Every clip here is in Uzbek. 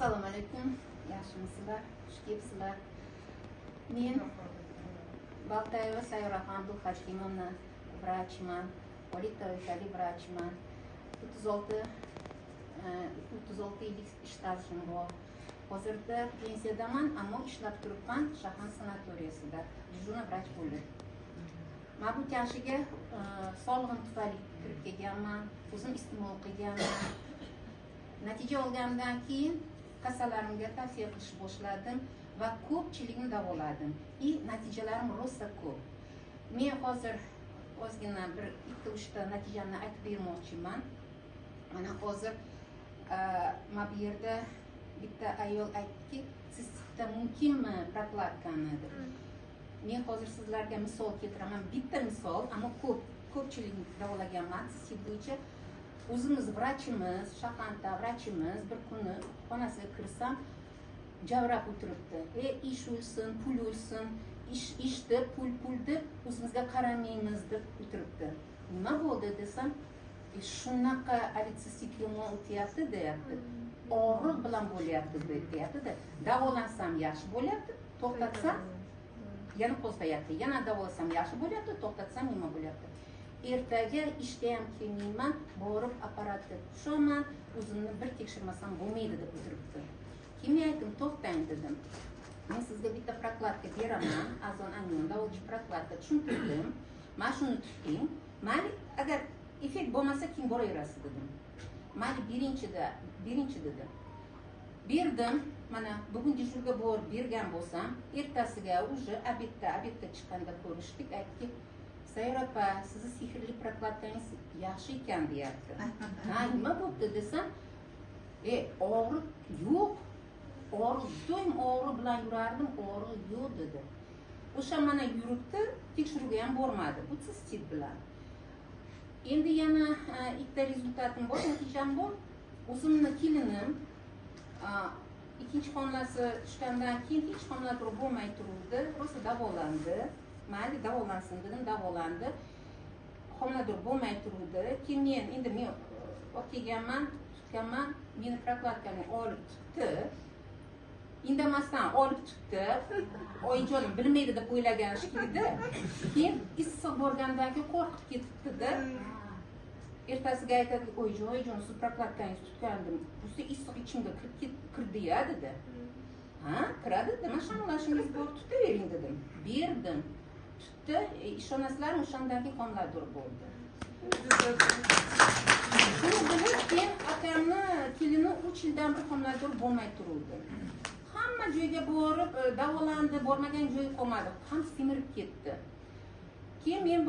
Assalomu alaykum, yaxshimisizlar, xush kelibsizlar. Men Baltayeva Sayyoraxon Abdulhakimovna, vrachman, oliy toifali vrachman. 36 yillik ish stajim bor. Hozirda pensiyadaman, ammo ishlab turibman Shahan sanatoriyasida дежурный vrach bo'lib. Man bu kashiga sog'lig'im tufayli kirib kelganman, o'zim iste'mol qilganman. Natija olgandan keyin kasallarimga tavsiya qilish boshladim va ko'pchilikni davoladim. И natijalarim rosa ko'p. Men hozir ozgina bir ikkita uchta natijamni aytib bermoqchiman. Mana hozir mana bu yerda bitta ayol aytdiki, sistitda mumkinmi prokladkani deb. Men hozir sizlarga misol keltiraman, bitta misol, ammo ko'pchilikni davolaganman sistit bo'yicha. O'zimiz vrachimiz, Shahanta vrachimiz bir kuni xonasiga kirsam javrab o'tiribdi. Ish o'lsin, pul o'lsin, ish deb, pul pul deb o'zimizga qaramaymiz deb o'tiribdi. Nima bo'ldi desam, shunaqa sistit yomon o'tyapti deyapti. Og'riq bilan bo'lyapti deyapti-da. Davolansam yaxshi bo'lyapti, to'xtatsam yana qo'zg'ayapti. Yana davolasam yaxshi bo'lyapti, to'xtatsam nima bo'lyapti. Ertaga ishga ham kelmayman, borib apparatga tushaman, o'zimni bir tekshirmasam bo'lmaydi deb o'tiribdi. Keyin men aytdim, to'xtang dedim. Men sizga bitta prokladka beraman, azon anion davolovchi prokladka tushuntirdim. Mana shuni tuting. Mayli, agar effekt bo'lmasa keyin boraverasiz dedim. Mayli, birinchi dedim. Berdim, mana bugun dejurga borib bergan bo'lsam, ertasiga уже obedda chiqqanda ko'rishdik, aytdiki, Sayyora opa, sizni sehrli prokladkangiz yaxshi ekan deyapti. Ha, nima bo'pti desam, og'riq yo'q. Og'riq, doim og'riq bilan yurardim, og'riq yo'q dedi. O'sha mana yuribdi, tekshiruvga ham bormadi, bu sistit bilan. Endi yana ikkita rezultatim bor, natijam bor. O'zimni kelinim ikkinchi homilasi tushgandan keyin hech homilador bo'lmay turuvdi, rosa davolandi. Mayli, davolansin dedim, davolandi. Homilador bo'lmay turuvdi. Keyin men endi men olib kelganman, tutganman, meni prokladkamni olib tutdi. Indamasdan olib tutdi. Oyijonim bilmaydi deb o'ylagan shekilli. Keyin issiq borgandan keyin qo'rqib ketibdi-da. Ertasiga aytadi, oyijon, oyijon, siz prokladkangizni tutgandim. Bu issiq ichimga kirib kirdi-ya dedi. Ha, kiradi dedim. Mana shamollashimiz bor, tutavering dedim. Berdim. Tutdi, ishonasizlarmi, o'shandan keyin homilador bo'ldi. Shuni bilib, keyin akamni kelini 3 yildan bir homilador bo'lmay turuvdi. Hamma joyga borib, davolandi, bormagan joyi qolmadi. Ham semirib ketdi. Keyin men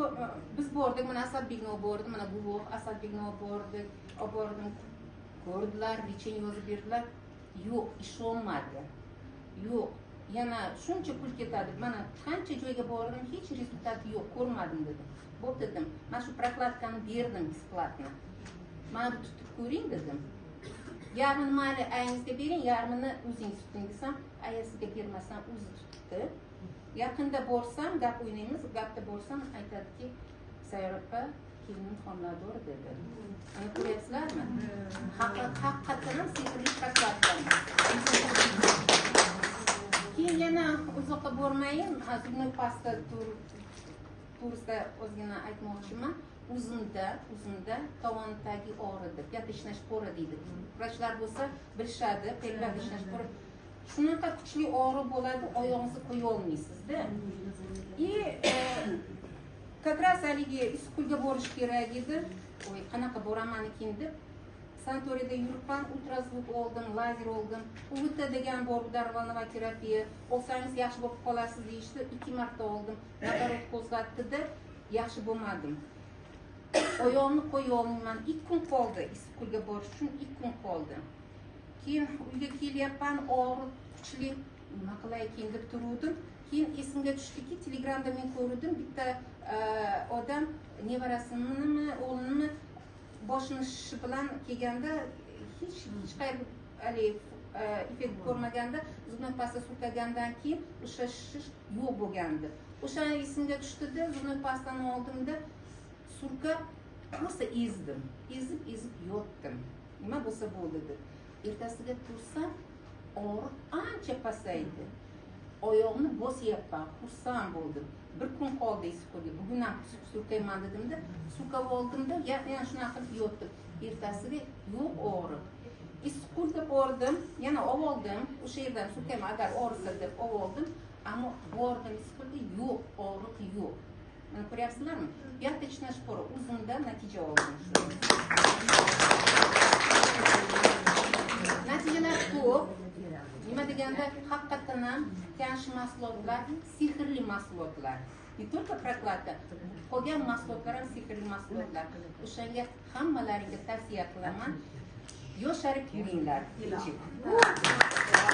biz bordik, mana Asadbekni olib bordim, mana guvoh Asadbekni olib bordik, olib bordim, ko'rdilar, lecheniya yozib berdilar. Yo'q, ishonmadi. Yo'q, yana shuncha pul ketadi. Mana qancha joyga bordim, hech rezultat yo'q, ko'rmadim dedim. Bo'p dedim, mana shu prokladkani berdim bесплатно. Mana bu tutib ko'ring dedim. Yarmini mayli ayangizga bering, yarmini o'zingiz tuting desam, ayasiga bermasam o'zi tutdi. Yaqinda borsam, gap o'ynaymiz, gapda borsam aytadiki, Sayyora opa, kelinim homilador dedi. Mana ko'ryapsizlarmi? Haqiqatan ham sehrli prokladka. Keyin yana uzoqqa bormayin, zubnoy pasta to'g'risida ozgina aytmoqchiman. O'zimda tovon tagi og'ridi, пяточная шпора deydi. Vrachlar bo'lsa bilishadi, пяточная шпора. Shunaqa kuchli og'riq bo'ladi, oyog'ingizni qo'ya olmaysiz-da. И как раз haligi Issiqko'lga borish kerak edi. Oy, qanaqa boraman ekan deb sanatoriyada yuribman, ultrazvuk oldim, lazer oldim. UVT degan bor, ударно-волновая terapiya. Olsangiz yaxshi bo'lib qolasiz deyishdi. 2 marta oldim. Наоборот qo'zg'atdi-da, yaxshi bo'lmadim. Oyog'imni qo'ya olmayman. 2 kun qoldi Issiqko'lga borish uchun, 2 kun qoldi. Keyin uyga kelyapman, og'riq kuchli, nima qilay ekan deb turuvdim. Keyin esimga tushdiki, Telegramda men ko'rdim, bitta odam nevarasinimi, o'g'linimi boshini shishi bilan kelganda hech qayerda haligi effekt ko'rmaganda, zubnoy pasta surkagandan keyin o'sha shish yo'q bo'lgandi. O'sha esimga tushdida, zubnoy pastani oldimda surkab rosa ezdim. Ezib, ezib yotdim. Nima bo'lsa bo'ldi deb. Ertasiga tursam Og'riq ancha pasaydi. Oyog'imni bosyapman, xursand bo'ldim. Bir kun qoldi Issiqko'lga. Bugun ham surkayman dedimda, surkab oldimda, yana shunaqa qilib yotdim. Ertasiga yo'q og'riq. Issiqko'lga bordim, yana oldim. O'sha yerdan surkayman, agar og'risa deb oldim. Ammo bordim Issiqko'lga, yo'q, og'riq yo'q. Mana ko'ryapsizlarmi? Пяточная шпора, o'zimda natija oldim shu. Natijalar ko'p. Nima deganda, haqiqatan ham Tianshi mahsulotlar sehrli mahsulotlar. Не только прокладка, qolgan mahsulotlar ham sehrli mahsulotlar. O'shanga hammalaringga tavsiya qilaman. Yosharib yuringlar.